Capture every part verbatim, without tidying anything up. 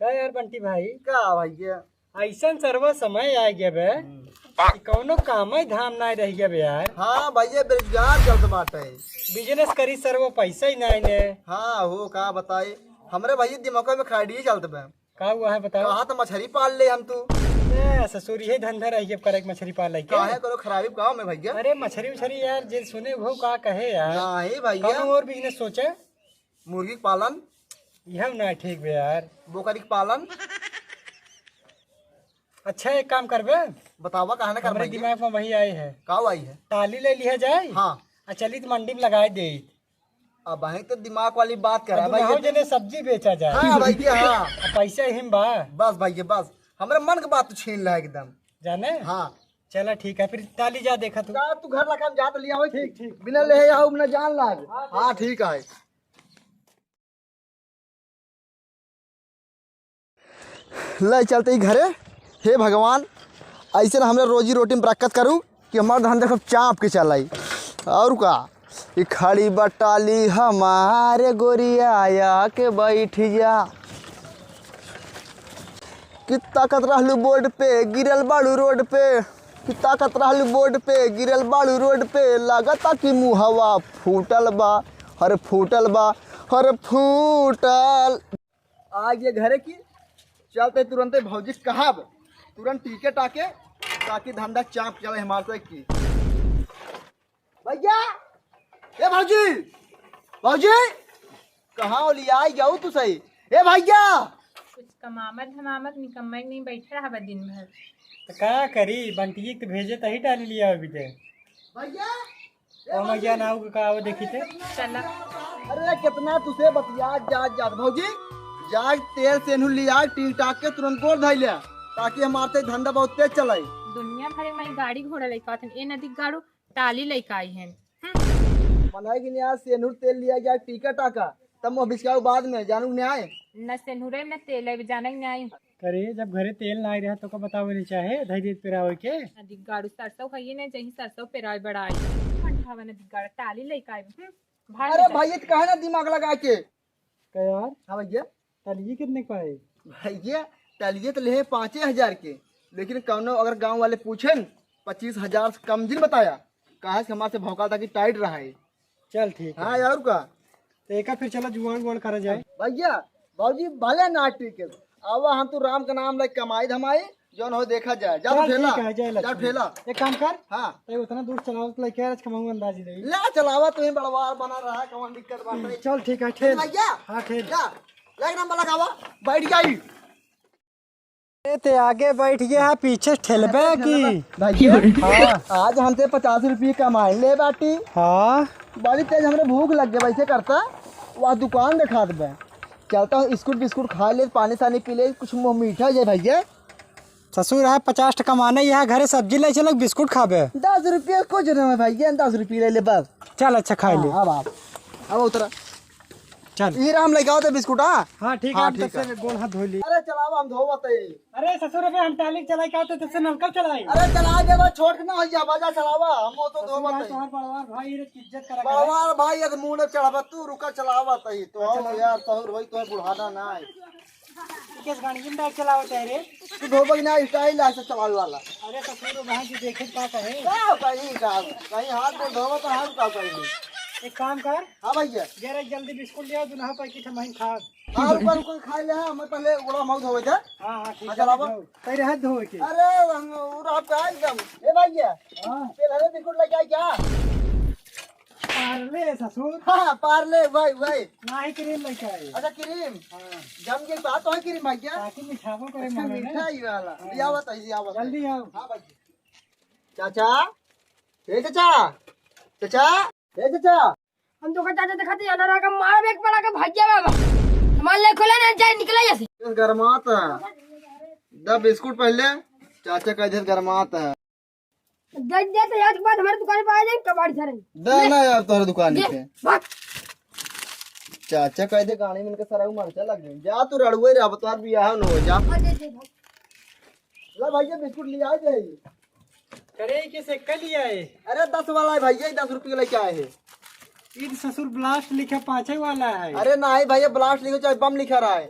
का यार बंटी भाई? का भैया? अइसन सरवा समय आ गया बे हम्म। कि कौनो कामे धाम नाहीं रह गया बे यार। हाँ भैया, बेरोजगार चलत बाटे। बिजनेस करी सरवा, पैसा ही नाहीं ने। हाँ हो, का बताई, हमरे भैया दिमाग में खाड़ी चलत बे। का हुआ है बताओ? कहा तो मछरी पाल ले हम तू। ए, ससुर, यही धंधा रह गया अब करे के मछरी पाल ले के। काहे करो खराबी गाँव में भैया? अरे मछरी उछरी यार, जे सुने वो का कहे यार। नहीं भैया। कौनो और बिजनेस सोचे। मुर्गी के पालन। यह ना ठीक बे यार। बोकरी के पालन। अच्छा एक काम करबे। बतावा काहे ना करबे हमरे भैया? दिमाग में वही आई है। का आई है? टाली ले लिया जाए। हाँ। आ चली तो मंडी में लगाए दे। अब वहीं तो दिमाग वाली बात करा अब भाई, दुनहु ये जने सब्जी बेचा जाए। हाँ भाई, ये हाँ। अब पैसा ही में बा। बस भाई, ये बस। हमरे मन के बात तो छीन ला एकदम। जाने? हाँ। चला ठीक है, फिर टाली जा देखा तू। जा तू घर लगा, हम जात लिया हो। ठीक, ठीक। बिना ले आओ, बिना जान लाग। हाँ, ठीक। हाँ, ठीक है। ले चलते ही घरे। हे भगवान, ऐसे ना हमरे रोजी रोटी में बरकत करू कि हमार धंधा खूब चाँप के चलाई। और का, ई खड़ी बा टाली हमारे गोरिया, आके बैठ जा। कि ताकत रहलू बोर्ड पे, गिरल बाड़ू रोड पे। कि ताकत रहलू बोर्ड पे, गिरल बाड़ू रोड पे। लागता कि मुहवा फूटल बा, हर फूटल बा, हर फूटल। आ गए घरे की, चलते तुरंते भौजी कहब, तुरंत टिकट आके, ताकि धंधा चाँप चले हमार से की। भैया, ए भौजी, भौजी, कहाँ ओलियाई जाऊ तू सही? ए भैया, कुछ कमामत धमामत निकम्मा के नहीं बैठे रहा दिन भर। तो का करी, बंटिए के तो भेजे तही टाली लिया अभी ते। भैया, ए ओ भैया, भौजी। ना हो का, आओ देखी ते। चला। अरे कितना तुसे बतिया जात जात भौजी, जाग तेल सेनुर लिया, टीक टाक के तुरंत गोड़ धइ ले, ताकि हमार ते धंधा बहुत तेज चलाई। दुनिया भर में गाड़ी घोड़ा लइका हथिन, ए नदी गाड़ू टाली लइका आई हैं। हम्म। मनाई कि नहीं, आज सेनुर तेल लिया गया, टीका टाका, तब मैं बिस्काऊ बाद में जानू न्याय। न सेनुरे न तेल है, जाने न्याय। अरे, जब घरे तेल ना आई रहा, तो का बतावे नहीं चाहे, धई देत पे रहा होई के? नदी गाड़ू सरसों खाइए ना, जहीं सरसों पे राय बड़ा आई। कंठावा नदी गाड़ा टाली लइका आई। हम्म, भाड़ अरे में जा। भाई, ये तो कहे ना दिमाग लगा के। का यार? हाँ भैया। टलिए कितने के पाए? भैया, टलिए तो ले पाँचे हजार के, लेकिन कौनो अगर गाँव वाले पूछे न, पच्चीस हजार से कम जिन बताया, कहा से हमारे से भौकाल ताकि टाइट रहा है। चल ठीक हाँ है। यार, और का? तो एका फिर चला जुआन उआन करा जाए। भैया, भौजी भले ना टिके, अब हम तो राम का नाम ले कमाई धमाई, जौन हो देखा जाए। जा चल ठेला, ठीक है, जाए जा लक्ष्मी। ठेला। एक काम कर, हाँ। तो उतना दूर चलाओ तो लेके आज कमाऊँ अंदाज ही नहीं। ले चलावा, तू ही बड़वार बना रहा है, कौन दिक्कत बात नहीं। चल ठीक है, ठेल। भैया, हाँ, ठेल। जा, ले एक नंबर लगावा, बैठ जाई। ए, ते आगे बैठ गया है, पीछे ठेलबे की। भैया, हाँ। आज हमसे पचास रुपये कमाई ले बाटी। हाँ। बड़ी तेज हमरे भूख लग गए, वैसे करता, वह दुकान दिखा देबे। चलता हूँ, स्कूट बिस्कुट खा ले, पानी सानी पी ले, कुछ मुँह मीठा हो जाए भैया। ससुर है, पचास टका माने, यहाँ घरे सब्जी ले चलो, बिस्कुट खाबे। दस रुपये कुछ ना है भैया, दस रुपये ले ले बस। चल अच्छा, खाई ले। हाँ, अब आप, अब उतरा। चल। ये राम लेके आओ तो बिस्कुट, हाँ? हाँ, ठीक है, हाँ, हम ठीक तब से है। गोड़ हाथ धो ली। अरे चलावा, हम धोवत है। अरे ससुर, अबे हम टाली चलाई का तो तब से नलका चलाई। अरे चला दे बस, छोट के ना हो जा, बाजा चलावा, हम वो तो ससुर धोवत भाई, है। तुम्हार बड़वार भाई रे, इज्जत करा करे। बड़वार भाई, ये तो मुंह में चढ़ावा, तू रुका चलावा तही, तो हाँ, हम चला। यार, सहुर भाई, तुम्हें बुढ़ाना ना है। किस गाड़ी में बैठ चलावत है रे? तू धोबा की ना, स्टाइल है से चलावे वाला। अरे ससुर, वहाँ की देखे का कहे? का कहीं का? कहीं हाथ में धोवा तो हाथ का कहीं? एक काम कर। हाँ भैया। जरा जल्दी बिस्कुट ले आओ, दुनहा पैकेट हम वहीं खा। हाँ, रुको, रुको, खा ले, हमें पहले उड़ा मत धोवे दे। हाँ, हाँ, ठीक हाँ, है, चलाओ। धो। तै रहे धोवे के। अरे, हम, उड़ा पे आ एकदम। ए भैया, हाँ। तेल हरे बिस्कुट लेके आए क्या? पार्ले ससुर। हाँ, पार्ले, भाई, भाई। नाही क्रीम लेके आए। अच्छा, क्रीम? हाँ। जम के बात है क्रीम भैया? ताकि मिठावा करे अच्छा, मारे मीठा ना। ही वाला। हाँ। लियावत है, लियावत है। जल्दी आओ। हाँ भाई। चाचा, ए चाचा, चाचा, ए चाचा। हम तो चाचा दिखाते जाना रहा का मार एक पड़ा के भाग गया बाबा। हमारे ले खोला ना जाए निकला जैसे। इस गरमात है। द बिस्कुट पहले। चाचा का इधर गरमात है। दे दे तो यार के बाद हमारे दुकान पे आ जाए कबाड़ी धरे। दे ना यार तोहरे दुकान दे, पे। भाग। चाचा कह दे गाड़ी में इनके सरऊ मरचा लग गई। जा तू रड़ुए रे, अब तोहार बियाह न हो जा। हाँ, दे दे भाग। ला भैया बिस्कुट ले आ जाए। अरे, ये किसे का लिया है? अरे, दस वाला है भैया, दस रुपये लेके आए हैं। ईद ससुर ब्लास्ट लिखा पाछे वाला है। अरे नहीं भैया, ब्लास्ट लिखो चाहे बम लिखा रहा है।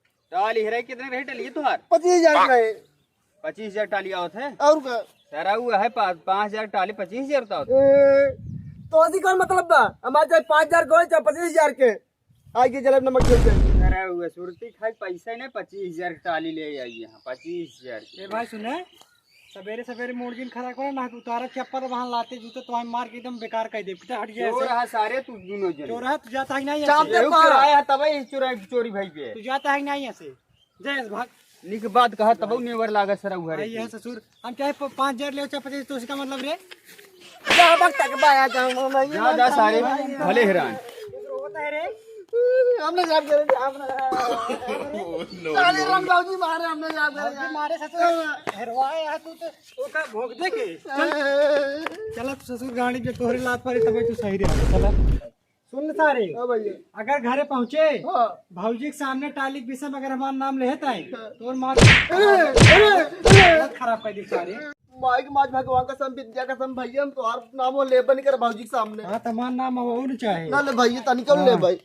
टाली है रे, कितने रहे टाली तोहार? पच्चीस हजार का है। पच्चीस हजार टाली आवत है? और का? सारा वो है पा-, पाँच हजार टाली, पच्चीस हजार होता होता। ए, तो असी कौन मतलब बा? हमारे चाहे पाँच हजार को, चाहे पच्चीस हजार के। आइए जलेब नमक दे दे। अरे वो सुरती खाई पैसा ही नहीं, पच्चीस हजार की टाली ले आई यहाँ, पच्चीस हजार की। ए भाई सुने, सवेरे सवेरे मूड जिन खराब करो ना, तू तारा चप्पल वहाँ लाते जूते तो हम मार के एकदम बेकार कर दे। कितना हट गया चोर ऐसे? है सारे तू दोनों जने। चोर है, तू जाता है कि नहीं चाप ऐसे? दे एहू पा। चोराया है तबे चोरा चोरी भाई पे। तू जाता है कि नहीं ऐसे? जय भाग। निक बात कहा तब नेवर लागा सर उघरे आई है के। ससुर, हम चाहे प-, पाँच हजार ले चाहे पच्चीस, तो इसका मतलब रे? जा बक तक बाया जाऊं मैं। जा, जा सारे, भले हैरान। रोता है रे। हमने जान करे, हमने। सारे राम बाबूजी मारे, हमने जान करे। बाबूजी मारे ससुर, हेरवाए है तू तो, ओका भोग दे के। चल, चल अब ससुर गाड़ी पे तोहरे लात पारी तबे तू सही रहे। चला। सुन सारे, हाँ भैया। अगर घरे पहुँचे, हाँ। भौजी के सामने टाली के विषय में अगर हमार नाम लेत आई, हाँ। तोर मार अरे, अरे, अरे। हालत खराब कर दी सारे। माई के माँ भगवान कसम, विद्या कसम, भैया हम तोहार नाम वो लेबे नहीं करे भौजी के सामने। हाँ, तो हमार नाम अब और चाहे। ना ले भैया, तनी क्यों ले हाँ। भाई?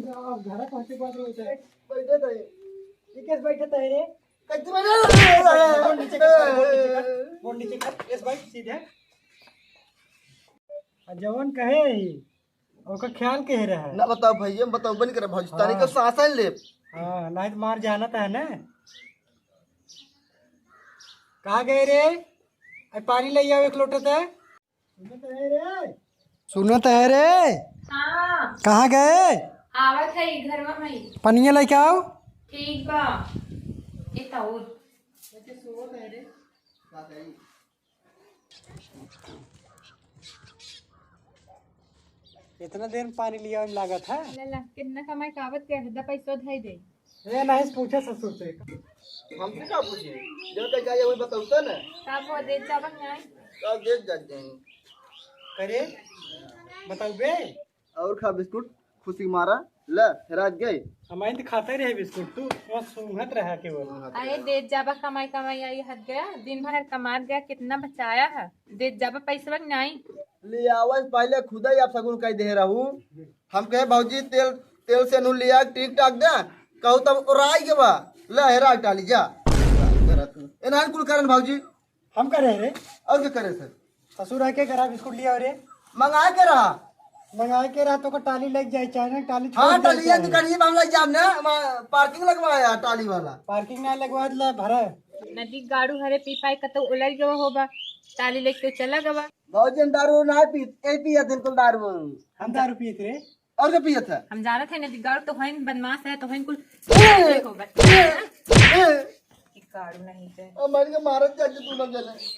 अब घरे पहुँचे के बाद रोते हैं। बैठे थे। ये कैसे बैठे थे रे? कैसे बैठे? फोन नीचे कर, फोन नीचे कर, फोन नीचे कर। यस भाई, सीधे। आ जवन कहे ही, ओकर ख्याल कहे रहे। ना बताओ भैया, हम बताओ बन करे भौजी, हाँ। तारी का सांस ले। हाँ, नहीं तो मार जाना था ना। कहाँ गए रे? अरे पानी ले आओ एक लोटा से। सुनत है रे? सुनत है रे? हाँ। कहाँ गए? आवत है ई घरवा में ही। पनिया लेके आओ। ठीक बा। ए ताऊ। इतना देर में पानी लिया में लागत है। ला, ला, कितना कमाई कावत के हदा पैसो धई दे। ए, नहीं पूछे ससुर से। हमसे का पूछे? जो तो जाए वही बताओ तो ना। का वो दे जाबक नहीं? का दे जाते हैं? करे, बताओ बे। और खा बिस्कुट, खुशी मारा, ले, रात गए। हमारे तो खाते रहे बिस्कुट, तू वो सूंघत रहा केवल। अरे दे जाबा कमाई कमाई आई हद गया, दिन भर कमात गया, कितना बचाया है, दे जाबा पैसवा नहीं। ले आवे से पहले खुदा ही आप सगुन कह दे रहू। हम कहे भौजी तेल, तेल से नू लिया ठीक ठाक दे, कहू तब ओराई के बा, ले हेरा टाली जा। एनान कुल करन भौजी। हम करे रे। और क्या करे सर? ससुर आके करा बिस्कुट लिया रे। मंगा के रहा। मंगा के रहा तो का टाली लग जाए, चाहे ना टाली छोड़ हाँ, दे टाली चाहे। दुकान ही हम लग जाम ना, पार्किंग लगवाया टाली वाला। पार्किंग ना लगवा ला भरा। नदी गाड़ू हरे पी पाए कतो उलल गवा होबा, टाली लेके चला गवा। भौजी हम दारू ना पी, ए पिया दिन कुल दारू। हम दारू पीत रे। और का पियत है? हम जानत है, नदीगार तो होइन, बदमाश है, तो होइन कुल ए, देखो, बस। ए, ए। कि कारू नहीं थे। हमारी के मारत जाके तू ना जले।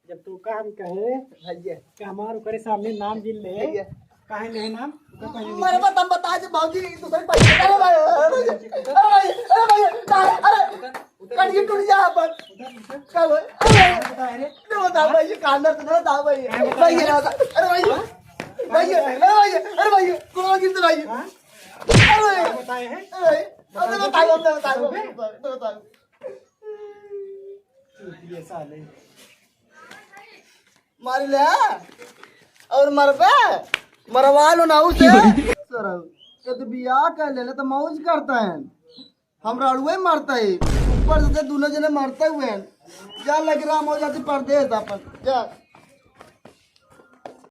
जब तू का हम कहे भैया। कि हमार ओकरे सामने नाम गिन ले। भैया। काहे ले नाम? ओकर पहले लिख। मरबा तब बता दे भौजी, तू सही बात। अरे भाई, अरे भाई, अरे भाई, अरे भाई, अरे, अरे, कट के टूट जा अपन। उधर, उधर। का भाई? अरे भाई, बता रे। नहीं बता भाई, ये कांदर तो नहीं बता भाई। क्या बता भाई, ये रहे? बता। अरे भाई, भाई, अरे भाई, अरे भाई, कौन गिर तो भाई? हाँ? अरे भाई, क्या बताए हैं? अरे भाई, अरे बताओ, बताओ, बताओ, बताओ। बताओ। ये साले। मार ले, और मरबे, मरवा लो ना उसे। सरऊ, ये तो बियाह कर लेले तो मौज करता है। हम रड़ुए मरता है, ऊपर से दोनों जने मरते हुए हैं। जा लग रहा मौज आती परदेश अपन, जा।